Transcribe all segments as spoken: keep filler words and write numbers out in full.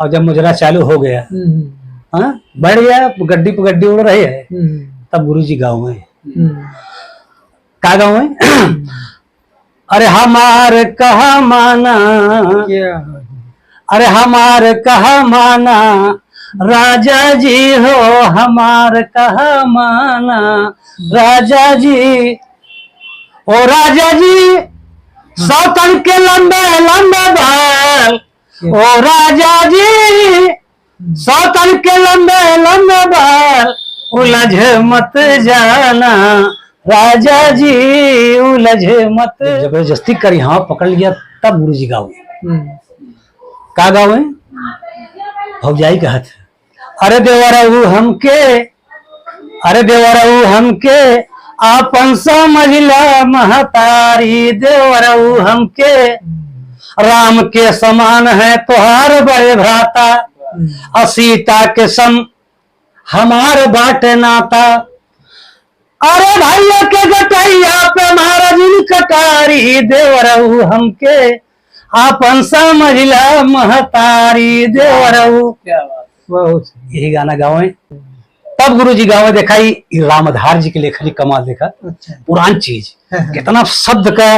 और जब मुजरा चालू हो गया, हम्म। हाँ, बढ़ गया, गड्डी पे गड्डी उड़ रही है, हम्म। तब गुरुजी गावे। हम्म। का गावे? हम्म। अरे हमार कहा माना, क्या? अरे हमार कहा माना, राजा जी हो, हमार कहा माना, राजा जी, ओ राजा जी, सौतन के लंबे लंबे बाल, ओ राजा जी, सौतन के लंबे लंबे बाल, उलझ मत जाना, राजा जी, उलझ मत। जबरदस्ती करी, हाँ, पकड़ लिया, तब गुरुजी गावे। हम्म। का गावे? भौजाई कहत है, अरे देवरऊ हमके, अरे देवरऊ हमके, आपन समझ ला महतारी, देवरऊ हमके, राम के समान है तोहार बड़े भ्राता, आ सीता के सम हमार बाटे नाता। अरे भैया के गटैया पे महाराज कटारी, देवरऊ हमके आपन समझ ला महतारी, देवरऊ। क्या बात। बहुत। यही गाना गावे। तब गुरुजी गावे, देखा, ई, ई रामधार जी के लेखनी कमाल, देखा, अच्छा। पुरान चीज, हाँ, हाँ। कितना शब्द का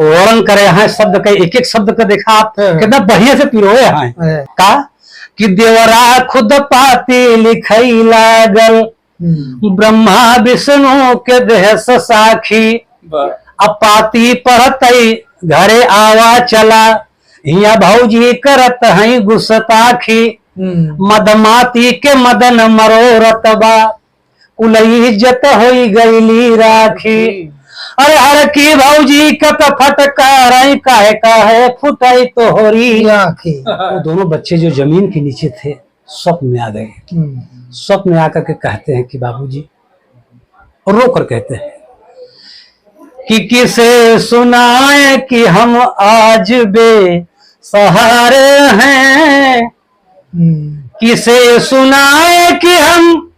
वर्णन करे हैं, शब्द का, एक एक शब्द का, देखा आप, हाँ, हाँ। कितना बढ़िया से पिरोए हैं। हाँ। का कि देवरा खुद पाती लिखई लागल, हम्म। ब्रह्मा विष्णु के देह से साखी। वाह। अब पाती पढ़तई घरे आवा चला, हिया भौजी करत हई गुस्ताखी। हम्म। मदमाती के मदन मरोरत बा, कुल इज्जत होई गईली राखी। हम्म। अरे हर की भौजी कत फटकारई, काहे काहे फुटई तोहरी आँखी। वो दोनों बच्चे जो जमीन के नीचे थे, स्वप्न में आ गए। हम्म। स्वप्न में आकर के कहते हैं कि बाबूजी, रो कर कहते हैं कि किसे सुनाए कि हम आज बेसहारे हैं, हम्म। किसे सुनाए कि हम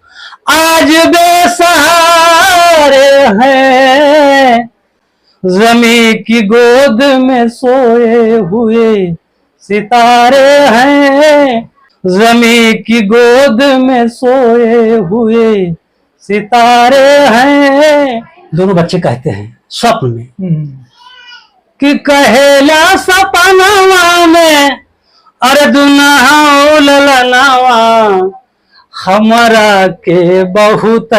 आज बेसहारे हैं, जमी की गोद में सोए हुए सितारे हैं, जमी की गोद में सोए हुए सितारे हैं। दोनों बच्चे कहते हैं स्वप्न में, हम्म। कि कहेला सपनवा में, अरे दुनहु ललनवा, हमरा के बहुत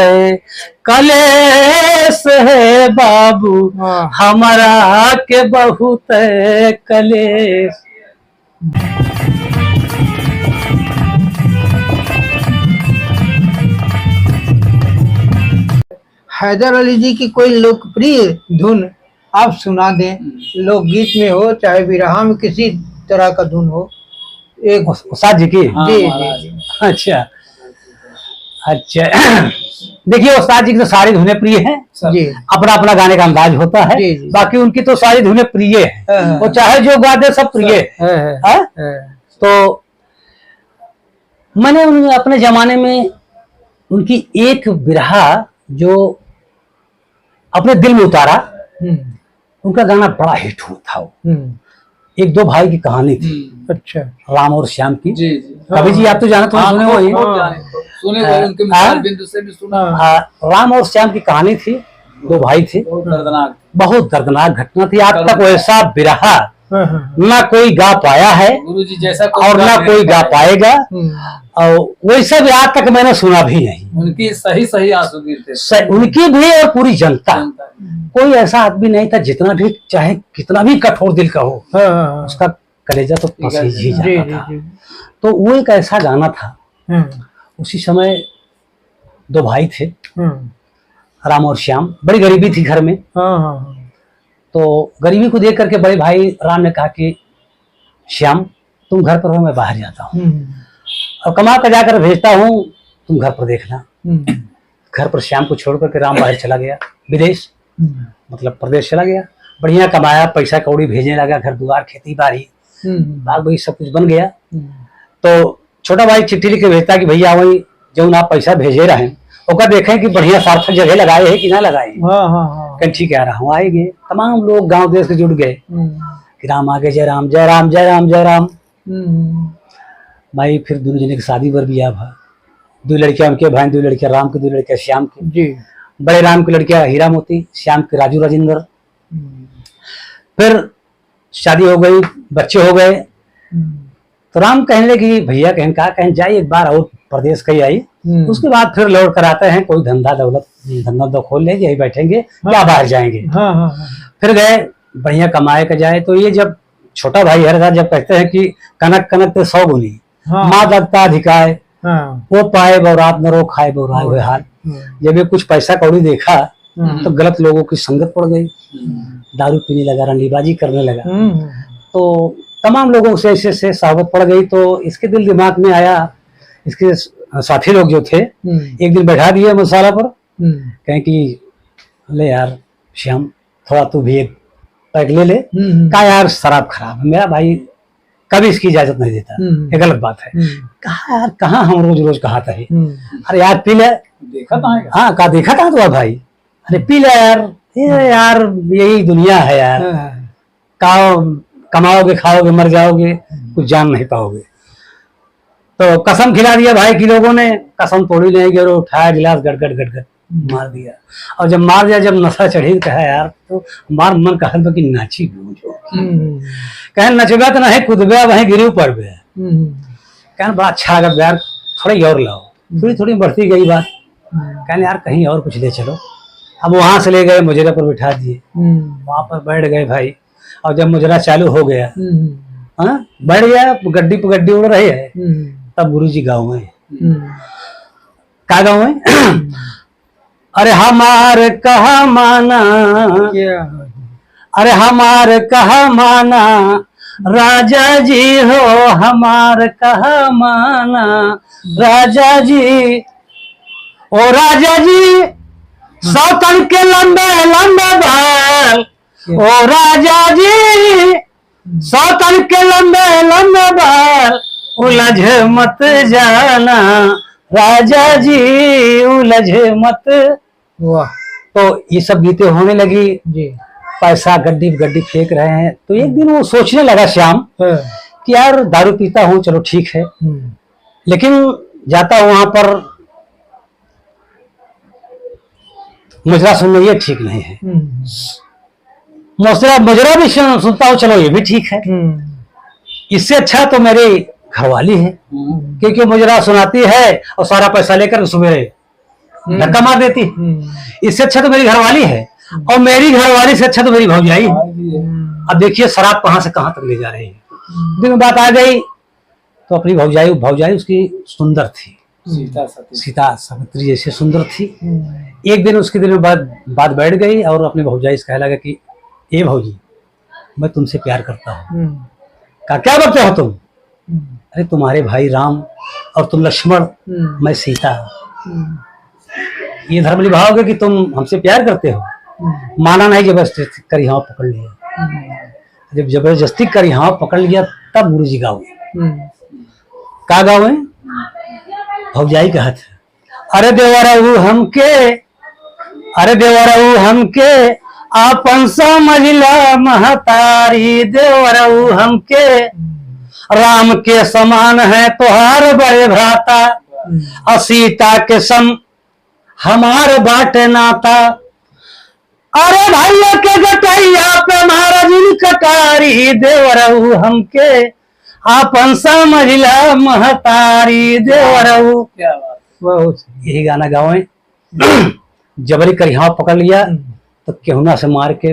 कलेश है बाबू, हाँ। हमरा के बहुत कलेश। हैदर अली जी की कोई लोकप्रिय धुन आप सुना दें, हम्म। लोकगीत में हो चाहे बिरहा में, किसी तरह का धुन हो, एक उस-, उस्ताद जी की? हाँ, जी, जी, महाराज। जी। अच्छा, अच्छा। देखिए, उस्ताद जी की तो सारी धुनें प्रिय हैं, जी। अपना अपना गाने का अंदाज होता है, जी, जी। बाकी उनकी तो सारी धुनें प्रिय हैं, हाँ, हाँ। वो चाहे जो गा दे, सब प्रिय है। हाँ, हाँ, हाँ? हाँ। तो मैंने उन, अपने जमाने में उनकी एक बिरहा जो अपने दिल में उतारा, हम्म। उनका गाना बड़ा हिट हुआ था वो। हम्म। एक दो भाई की कहानी थी। हम्म। अच्छा। राम और श्याम की। जी, जी। कवि जी, हाँ। आप तो जानते हो, हाँ, सुने खूब, हुए हैं। खूब जाने, खूब। सुने हुए, हाँ। उनके हाँ? मुखारबिंद से भी सुना। हाँ। आ, राम और श्याम की कहानी थी, दो भाई थे। बहुत दर्दनाक। बहुत दर्दनाक घटना थी। आज तक करुण। वैसा बिरहा हाँ, हाँ, हाँ। ना कोई गा पाया है गुरुजी जैसा कोई और गा ना नहीं कोई गा पाया। पाएगा। हम्म। और वैसा भी आज तक मैंने सुना भी नहीं। उनकी सही सही आंसू गिरते थे। स-, उनकी भी और पूरी जनता। जनता। कोई ऐसा आदमी नहीं था, जितना भी, चाहे कितना भी कठोर दिल का हो, हाँ, हाँ, हाँ। उसका कलेजा तो पिघल फंस ही जाता। जी, जाता जी, था। जी। तो वो एक ऐसा गाना था। हम्म। उसी समय दो भाई थे, हम्म। राम और श्याम। बड़ी गरीबी थी घर में। हाँ, हाँ, हाँ। तो गरीबी को देख करके बड़े भाई राम ने कहा कि श्याम, तुम घर पर रहो, मैं बाहर जाता हूँ। हम्म। और कमा कर जाकर भेजता हूँ, तुम घर पर देखना। हम्म। घर पर श्याम को छोड़ करके राम बाहर चला गया, विदेश, हम्म। मतलब प्रदेश चला गया। बढ़िया कमाया, पैसा कौड़ी भेजने लगा, घर दुआर, खेती बाड़ी, हम्म। बाग बगीचा सब कुछ बन गया। हम्म। तो छोटा भाई चिट्ठी लिख के भेजता कि भैया, वही जौन आप पैसा भेजे रहे, ओका देखें कि बढ़िया सार्थक जगह लगाए है कि ना लगाए हैं। हाँ, हाँ, हाँ। कहें, "ठीक है यार, हम आएंगे।" तमाम लोग गांव देश के जुट गए हम्म। कि "राम आगे, जय राम, जय राम, जय राम, जय राम।" हम्म। भाई फिर दुनो जने के शादी बर बियाह भा। दुइ लड़किया उनके भाई, दुइ लड़किया राम के, दुइ लड़किया श्याम के। जी। बड़े राम के लड़किया हीरा मोती, श्याम के राजू राजेंद्र। हम्म। फिर शादी हो गई, बच्चे हो गए। हम्म। तो राम कहने लगे कि भैया कहें का कहें, जाई एक बार और प्रदेश कहीं आई, हम्म। उसके बाद फिर लौट कर आते हैं, कोई धंधा दौलत, धंधा तो खोल लेंगे, यहीं बैठेंगे, हाँ। क्या बाहर जाएंगे। हाँ, हाँ, हाँ। फिर गए, बढ़िया कमाए के जाए। तो ये जब छोटा भाई हर साल जब कहते हैं कि कनक कनक ते सौ गुनी, हाँ। माँ दत्ता अधिकाय, हाँ। वो पाए बौरात न रो खाए बौराए हुए हाल। हाँ। जब ये कुछ पैसा कौड़ी देखा, हम्म। तो गलत लोगों की संगत पड़ गई। हम्म। दारू पीने लगा, रंडीबाजी करने लगा। हम्म। तो तमाम लोगों से ऐसे से सहबत पड़ गई। तो इसके दिल दिमाग में आया, इसके स-, साथी लोग जो थे, हम्म। एक दिन बैठा दिए मसाला पर, हम्म। कहें कि ले यार श्याम, थोड़ा तू भी एक पैक ले ले। हम्म, हम्म। कहा यार शराब खराब है, मेरा भाई कभी इसकी इजाजत नहीं देता, हम्म। ये गलत बात है। हम्म। कहा यार कहाँ हम रोज रोज कहा था ही? हम्म। अरे यार पी ले। देखा कहाँ है? हाँ, कहा देखा कहाँ तो है भाई? अरे पी ले यार, ये हम्म। यार यही दुनिया है यार। हाँ। का कमाओगे, खाओगे, मर जाओगे, हम्म। कुछ जान नहीं पाओगे। तो कसम खिला दिया भाई की लोगों ने, कसम तोड़ी नहीं गए, उठाया गिलास गट गट गट गट हम्म। मार दिया। और जब मार दिया, जब नशा चढ़ी तो कहा यार, तो हमार मन कहत बा कि नाची भी हो। हम्म। कहे नचबे तो नहीं, कूदबे, वहीं गिरी पड़बे। हम्म। कहने बड़ा अच्छा लगा यार, थोड़ा ही और लाओ। हम्म। थोड़ी थोड़ी बढ़ती गई बात। हम्म। कहने यार कहीं और कुछ ले चलो। अब वहां से ले गए, मुजरा पर बिठा दिए। हम्म। वहां पर बैठ गए भाई, और जब मुजरा चालू हो गया, हम्म। हाँ, बैठ गया, गड्डी पर गड्डी उड़ रही है, हम्म। तब गुरुजी गाँव में। हम्म। का गाँव में? हम्म। अरे हमार कहा माना, क्या? अरे हमार कहा माना, राजा जी हो, हमार कहा माना, राजा जी, ओ राजा जी, सौतन के लंबे लंबे बाल, ओ राजा जी, सौतन के लंबे लंबे बाल, उलझ मत जाना, राजा जी, उलझ मत। वाह। तो ये सब गीतें होने लगी। जी। पैसा गड्डी पे गड्डी फेंक रहे हैं। तो एक दिन वो सोचने लगा श्याम हाँ। कि यार, दारू पीता हूँ, चलो ठीक है, हम्म। लेकिन जाता हूँ वहां पर मुजरा सुनना, ये ठीक नहीं है। हम्म। मुजरा, मुजरा भी सुन-, सुनता हूँ, चलो ये भी ठीक है। हम्म। इससे अच्छा तो मेरी घरवाली है, हम्म। क्योंकि मुजरा सुनाती है और सारा पैसा लेकर उसमें हम्म। धक्का मार देती। हम्म। इससे अच्छा तो मेरी घरवाली है, हम्म। और मेरी घरवाली से अच्छा तो मेरी भौजाई है। हम्म। अब देखिए शराब कहाँ से कहाँ तक ले जा रही है। हम्म। दिल में बात आ गई, तो अपनी भौजाई, भौजाई उसकी सुंदर थी, सीता सती। सीता सावित्री जैसी सुंदर थी। हम्म। एक दिन उसके दिल में बात, बात बैठ गई और अपनी भौजाई से कहने लगा कि ए भौजी, मैं तुमसे प्यार करता हूँ। हम्म। कहा क्या बकते हो तुम? हम्म। अरे तुम्हारे भाई राम और तुम लक्ष्मण, हम्म। मैं सीता। हम्म। ये धर्म निभाओगे कि तुम हमसे प्यार करते हो? हम्म। माना नहीं, जबरदस्ती करी हाँ पकड़ लिया। हम्म। जब जबरदस्ती करी हाँ पकड़ लिया तब गुरुजी गावे। हम्म। का गावे? भौजाई कहत है, अरे देवरऊ हमके, अरे देवरऊ हमके आपन समझ ला महतारी, देवरऊ हमके राम के समान है तोहार बड़े भ्राता, और सीता के सम हमार बाटे नाता। अरे भैया के गटैया पे महाराज इन कटारी, देवरऊ हमके आपन समझ ला महतारी, देवरऊ। क्या बात। बहुत। यही गाना गावे। जबरी करिहाव पकड़ लिया, हम्म। तो केहुना से मार के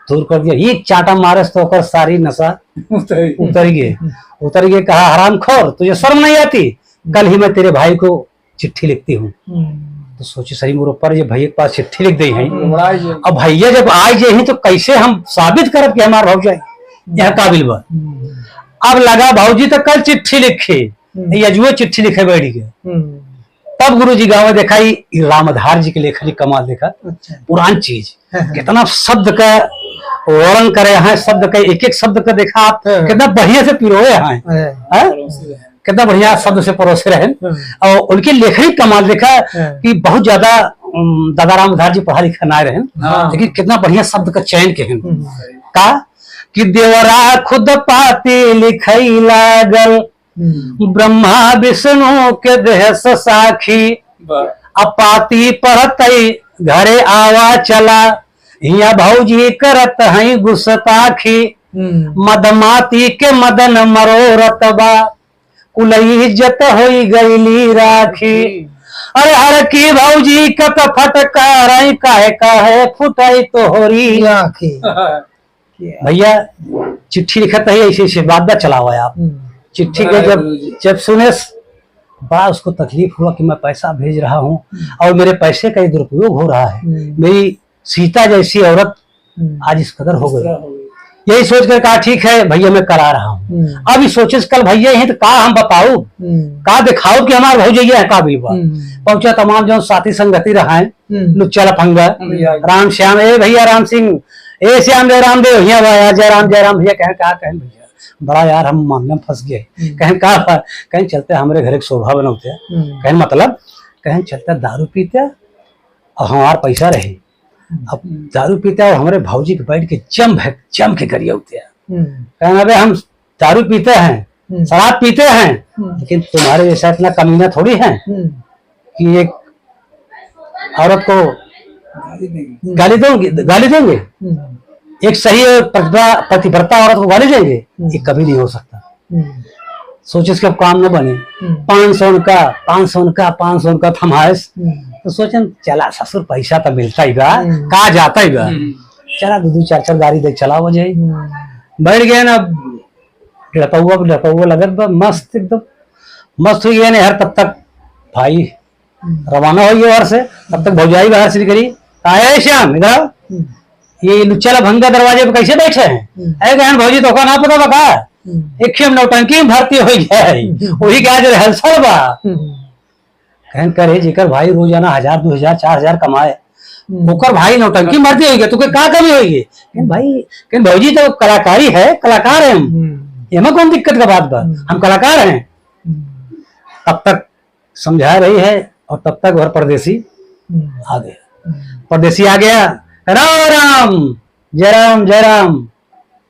दूर कर दिया। एक चाटा मारस तो ओकर सारी नशा उतर गई। उतर गए, उतर गए। कहा, "हरामखोर, तुझे शर्म नहीं आती? कल ही मैं तेरे भाई को चिट्ठी लिखती हूँ।" हम्म। तो सोचे, "सही मोर ऊपर, ये भैया के पास चिट्ठी लिख दे हैं। हम्म। अब भैया जब आ गए हैं, तो कैसे हम साबित करब कि हमार भौजाई यहाँ काबिल बा?" हम्म। अब लगा, भौजी तो कल चिट्ठी लिखे, हम्म। ये अजुए चिट्ठी लिखे बैठ गए। हम्म। तब गुरुजी गावे, देखा, ई, ई रामधार जी के लेखनी कमाल, देखा, अच्छा। पुरान चीज, हाँ, हाँ। कितना शब्द का वर्णन करे हैं, शब्द का एक एक शब्द का देखा आप, हाँ। कितना बढ़िया से पिरोए हैं, हाँ। हैं? कितना बढ़िया शब्द से परोसे रहे। हाँ। और उनकी लेखनी कमाल देखा हाँ। कि बहुत ज्यादा, उम, दादा रामधार जी पढ़ा लिखा ना रहे, हाँ। लेकिन कितना बढ़िया शब्द का चयन के हैं। हम्म। का कि देवरा खुद पाती लिखई लागल, हम्म। ब्रह्मा विष्णु के देहस साखी, वाह। अब पाती पढ़तई घरे आवा चला, हिया भौजी करत हई गुस्ताखी, हम्म। मदमाती के मदन मरोरत बा, कुल इज्जत होई गईली राखी। हम्म। अरे हर की भौजी कत फटकारई, काहे काहे फुटई तोहरी आँखी। भैया, चिट्ठी लिखत है, ऐसे ऐसे बात बा, चलावा आप। हम्म। चिट्ठी के जब, जब सुने, बड़ा उसको तकलीफ हुआ कि मैं पैसा भेज रहा हूँ, हम्म। और मेरे पैसे का ये दुरुपयोग हो रहा है। हम्म। मेरी सीता जैसी औरत, हम्म। आज इस कदर हो गई। यही सोच कर कहा, "ठीक है भैया, मैं करा रहा हूँ।" हम्म। अब इस सोचे से कल भैया यहीं तो का हम बताऊ, हम्म। का दिखाऊ कि हमारे भौजैया है, का भी बा। हम्म। पहुंचा, तमाम जो साथी संगति रहा है, हम्म। लुच्चा लफंगा, हम्म। राम श्याम, "ए भैया राम सिंह, ए श्याम देव, रामदेव, हिया बा यार, जय राम, जय राम।" भैया कहें, "का कहें भैया, बड़ा यार हम मामले में फंस गए।" हम्म। कहें, "का बा?" कहें, "चलते हमरे घर एक शोभा बनौते।" हम्म। कहें, "मतलब?" कहें, "चलते दारू पीते और हमार पैसा रही।" हम्म। अब दारू पीते और हमरे भौजी के बैठ के जम है, जम के गरियौते। हम्म। कहें, "अबे हम दारू पीते हैं, हम्म। शराब पीते हैं, हम्म। लेकिन तुम्हारे जैसा इतना कमीना थोड़ी है हम्म। कि एक औरत को गाली देंगे।" गाली देंगे, गाली देंगे। हम्म। एक सही और प्रतिभा-, पतिव्रता औरत को गाली देंगे, हम्म। ये कभी नहीं हो सकता। हम्म। सोचिस कि अब काम न बने। हम्म। पाँच सौ का, पाँच सौ का, पाँच सौ का थमाइस। हम्म। तो सोचन, "चला ससुर, पैसा तो मिलता ही बा, हम्म। का जाता ही बा।" हम्म। चला दो, दो, चार, चार गाड़ी दे, चला हो जाए। हम्म। बैठ गए ना, लपौआ, लपौआ लगत बा, मस्त एकदम, मस्त हुई गए ना यार। तब तक भाई हम्म। रवाना हो गए घर से, तब तक भौजाई बाहर से निकली, "आए श्याम, इधर आओ।" हम्म। ये लुच्चा लफंगा दरवाजे पे कैसे बैठे हैं? हम्म। अरे कहन, "भौजी, तोका ना पता बा का? हम्म। एक ही हम नौटंकी में भर्ती हो गया है, हम्म। वही के आज rehearsal बा।" हम्म। कहन, "करे, जेकर भाई रोजाना हजार, दो हजार, चार हजार कमाए, हम्म। ओकर भाई नौटंकी में भर्ती हो गया, तोके का कमी होई है?" कहन, "भाई," कहन, "भौजी, तो कलाकारी है, कलाकार है हम, हम्म। एमा कौन दिक्कत का बात बा? हम्म। हम कलाकार हैं।" हम्म। तब तक समझा रही है और तब तक घर परदेसी हम्म। आ गया। हम्म। परदेसी आ गया, "राम राम, जय राम, जय राम,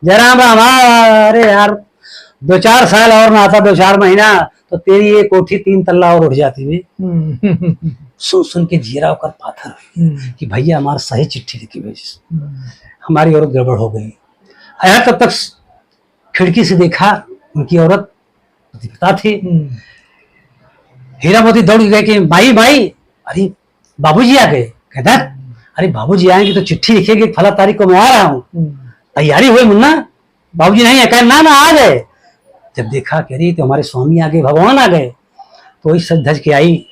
जय राम राम।" "हाँ, अरे यार, दो चार साल और ना आता, दो चार महीना, तो तेरी ये कोठी तीन तल्ला और उठ जाती भी।" हम्म। सुन सुन के जियरा ओकर पाथर हो गया हम्म। कि भैया हमार सही चिट्ठी लिखी भेजिस, हम्म। हमारी औरत गड़बड़ हो गई। आया तब तक खिड़की से देखा, उनकी औरत पतिव्रता थी। हम्म। हीरा मोती दौड़ के गए कि, "माई, माई, अरे बाबूजी आ गए।" कहता, "अरे बाबूजी आएंगे तो चिट्ठी लिखेंगे, फला तारीख को मैं आ रहा हूँ।" हम्म। तैयारी हुई मुन्ना, बाबूजी नहीं है, कहे, "ना, ना, आ गए।" जब देखा कि अरे तो हमारे स्वामी आ गए, भगवान आ गए, तो वही सज धज के आई।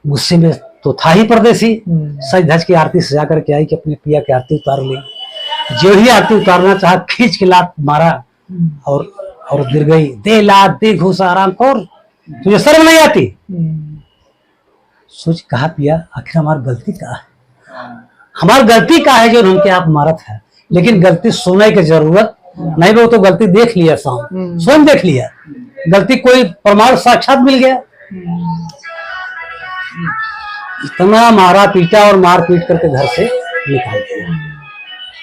गुस्से में तो था ही परदेसी, हम्म। सज धज के आरती सजा करके आई कि अपने पिया की आरती उतार ले। जो ही आरती उतारना चाहा, खींच के लात मारा, हम्म। और, और गिर गई। "दे लात, दे घूसा, हरामखोर, तुझे शर्म नहीं आती?" हम्म। सोच, "कहा पिया, आखिर हमार गलती का है? हमार गलती का है जो हमके आप मारत है?" लेकिन गलती सोने की जरूरत नहीं, वो तो गलती देख लिया साहब, हम्म। स्वयं देख लिया। गलती कोई प्रमाण साक्षात मिल गया। हम्म। इतना मारा पीटा और मारपीट करके घर से निकाल दिया।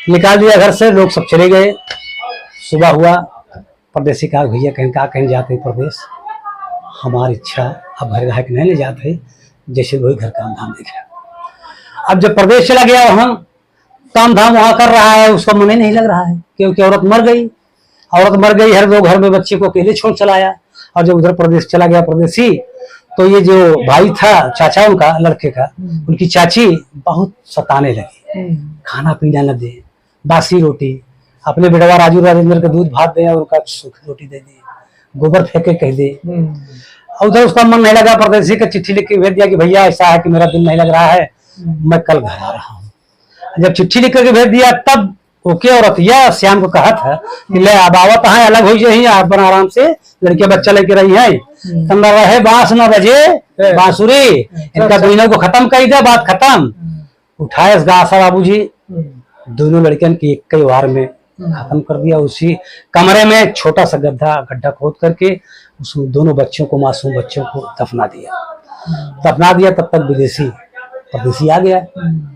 निकाल दिया घर से, लोग सब चले गए। सुबह हुआ, परदेसी कहा, "भैया कहीं का, कहीं जाते हैं परदेस, हमारी इच्छा अब घर रह के नहीं ले जाते, जैसे वही घर काम धाम देखे।" अब जब परदेस चला गया वहाँ, काम धाम वहाँ कर रहा है, उसका मन ही नहीं लग रहा है, क्योंकि औरत मर गई। औरत मर गई, हर दो घर में बच्चे को अकेले छोड़ चला आया। और जब उधर परदेस चला गया परदेसी, तो ये जो भाई था चाचा उनका, लड़के का, हम्म। उनकी चाची बहुत सताने लगी। हम्म। खाना पीना न दे, बासी रोटी, अपने बेटवा राजू राजेंद्र के दूध भात दे और उनका सूखी रोटी दे दे, गोबर फेंके कह दे। हम्म। और उधर उसका मन नहीं लगा, परदेसी का चिट्ठी लिख के भेज दिया कि भैया ऐसा है कि मेरा दिल नहीं लग रहा है, हम्म। मैं कल घर आ रहा हूँ। जब चिट्ठी लिख करके भेज दिया तब ओके औरतिया श्याम को कहत है कि ले अब आवत है, अलग हो जाइए, अपन आराम से लड़के बच्चा लेके रही है। हम्म। तब न रहे बांस न बजे ए। बांसुरी, ए, इनका अच्छा। दोनों को खत्म कर दे, बात खत्म। हम्म। उठाए गासा बाबूजी, हम्म। दोनों लड़कियन के एक ही वार में हम्म। खत्म कर दिया। उसी कमरे में छोटा सा गड्ढा, गड्ढा खोद करके उसमें दोनों बच्चों को, मासूम बच्चों को दफना दिया। हम्म। दफना दिया, तब तक विदेशी परदेसी आ गया। हम्म।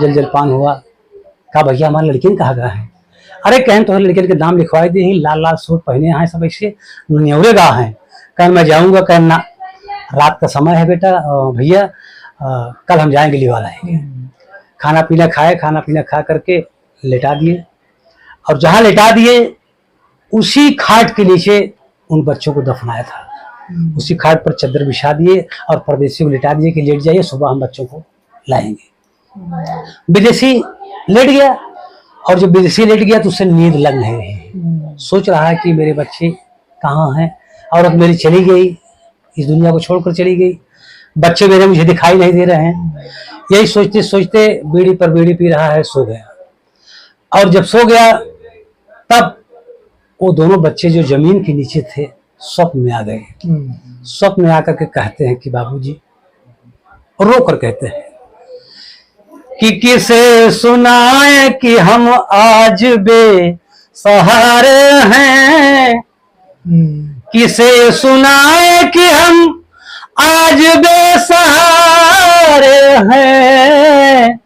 जल जलपान हुआ, कहा, "भैया, हमारे लड़कियन कहाँ गए हैं?" अरे कहन, तोहरे लड़कन के नाम लिखवाई दिए ही, लाल लाल सूट पहने हैं सब ऐसे, नियौरे गा हैं। कहन, मैं जाऊंगा। कहन, ना, रात का समय है बेटा, अ, भैया, अ, कल हम जाएंगे लिवा लाएंगे। हम्म। खाना पीना खाए, खाना पीना खा करके लेटा दिए, और जहाँ लेटा दिए उसी खाट के नीचे उन बच्चों को दफनाया था। हम्म। उसी खाट पर चद्दर बिछा दिए और परदेसी को लेटा दिए कि लेट जाइए, सुबह हम बच्चों को लाएंगे। हम्म। विदेशी लेट गया, और जब विदेशी लेट गया तो उसे नींद लग नहीं रही। हम्म। सोच रहा है कि मेरे बच्चे कहाँ हैं, औरत मेरी चली गई, इस दुनिया को छोड़कर चली गई, बच्चे मेरे मुझे दिखाई नहीं दे रहे हैं। यही सोचते सोचते बीड़ी पर बीड़ी पी रहा है, सो गया। और जब सो गया, तब वो दोनों बच्चे जो जमीन के नीचे थे, स्वप्न में आ गए। हम्म। स्वप्न में आकर के कहते हैं कि बाबूजी, रो कर कहते हैं कि किसे सुनाए कि हम आज बेसहारे हैं, हम्म। किसे सुनाए कि हम आज बेसहारे हैं,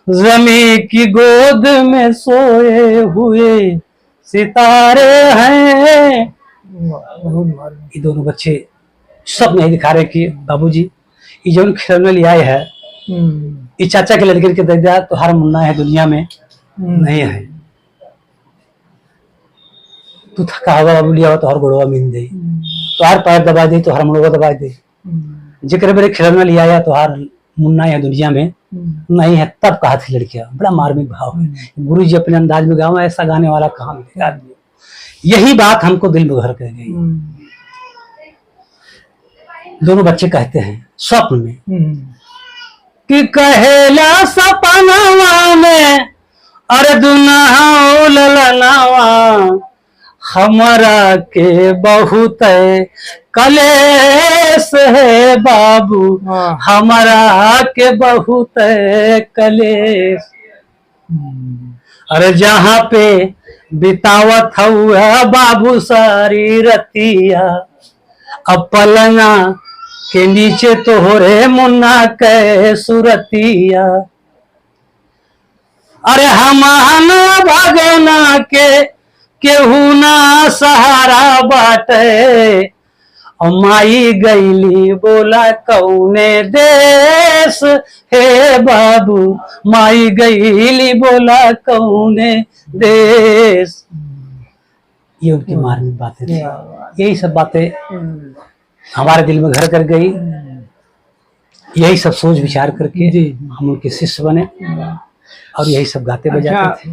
जमी की गोद में सोए हुए सितारे हैं। वाह, बहुत बढ़िया। ये दोनों बच्चे सब नहीं दिखा रहे कि बाबूजी, ये जौन खिलौना ले आए है, हम्म। ये चाचा के लड़के के दे दिया, तोहार मुन्ना है दुनिया में हम्म। नहीं है। तू थका हुआ बाबू लिया हुआ, तोहार गोड़वा मिन दे, हम्म। तोहार पैर दबा दे, तोहार मुड़वा दबा दे। हम्म। जेकर मेरे खिलौना ले आया, तोहार मुन्ना यह दुनिया में हम्म। नहीं है, तब कहा थी लड़कियां, बड़ा मार्मिक भाव है। हम्म। गुरु जी अपने अंदाज में गावा, ऐसा गाने वाला कहाँ मिलेगा आदमी। यही बात हमको दिल में घर कर गई। हम्म। दोनों बच्चे कहते हैं स्वप्न में हम्म। कि कहेला सपनवा में, अरे दुनहौ ललनवा, हमरा के बहुत कलेश है बाबू, हाँ। हमरा के बहुत कलेश। हम्म। अरे जहाँ पे बितावत हउआ बाबू सारी रतिया, अब पलंगा के नीचे तोहरे मुन्ना के सुरतिया। अरे हम ना भगना के केहू ना सहारा बाटे, और माई गईली बोला कौने देश, हे बाबू, माई गईली बोला कौने देश। ये उनकी हम्म। मार्मिक बातें थी। क्या बात। यही सब बातें हम्म। हमारे दिल में घर कर गई। हम्म। यही सब सोच विचार करके जी। हम उनके शिष्य बने हम्म। और यही सब गाते बजाते अच्छा, थे।